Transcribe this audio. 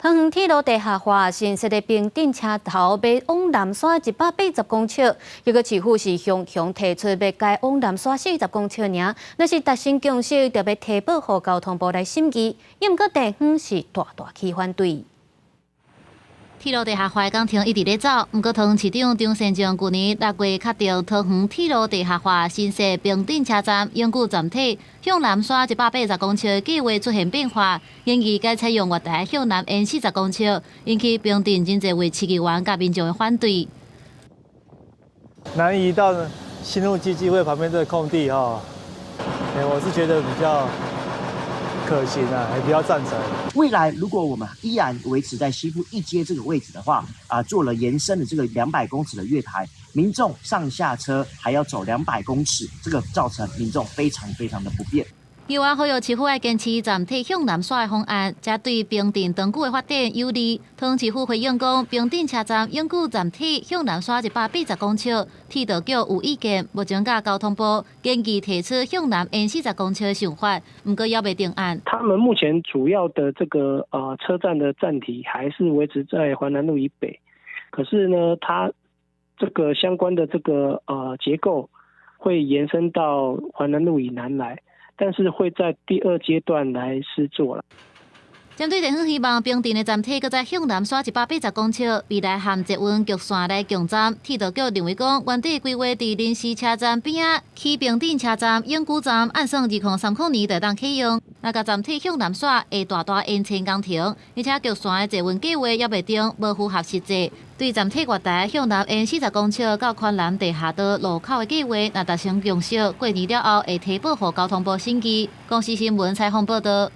桃園鐵路地下化新設的平鎮車頭欲往南徙180公尺，結果市府是雄雄提出欲改往南徙40公尺爾，若是達成共識，就欲提報予交通部來審議。毋過地方是大大起反對。鐵路地下化工程一直咧走，毋過桃園市長張善政舊年6月確定桃園鐵路地下化新設平鎮車站永久站體向南徙180公尺計劃出現變化，建議改採用月台向南延四十公尺，引起平鎮真濟位市議員佮民眾的反對。南移到新路基金會旁邊這個空地哈，我是覺得比較可行啊，也比較贊成。未來如果我們依然維持在西富一街這個位置的話，啊，做了延伸的這個200公尺的月台，民眾上下車還要走200公尺，這個造成民眾非常非常的不便。議員呼籲市府愛堅持站體向南徙的方案，才對平鎮長久的發展有利。桃園市府回應講，平鎮車站永久站體向南徙180公尺，鐵道局有意見，目前佮交通部建議提出向南延四十公尺的想法，毋過猶未定案。他們目前主要的這個車站的站體還是維持在環南路以北，可是呢，它這個相關的這個結構會延伸到環南路以南來。但是會在第二階段來施作啦。針對地方希望平鎮的站體閣再向南徙180公尺，未來和捷運橘線來共站。鐵道局認為講，原底規劃佇臨時車站邊仔起平鎮車站永久站，按算2030年就當啟用。若共站體向南徙，會大大延遲工程，而且橘線的捷運計劃猶未定，無符合實際。對站體月台向南延四十公尺到寬南地下道路口的計劃，若達成共識，過年了後會提報予交通部審議。公視新聞採訪報導。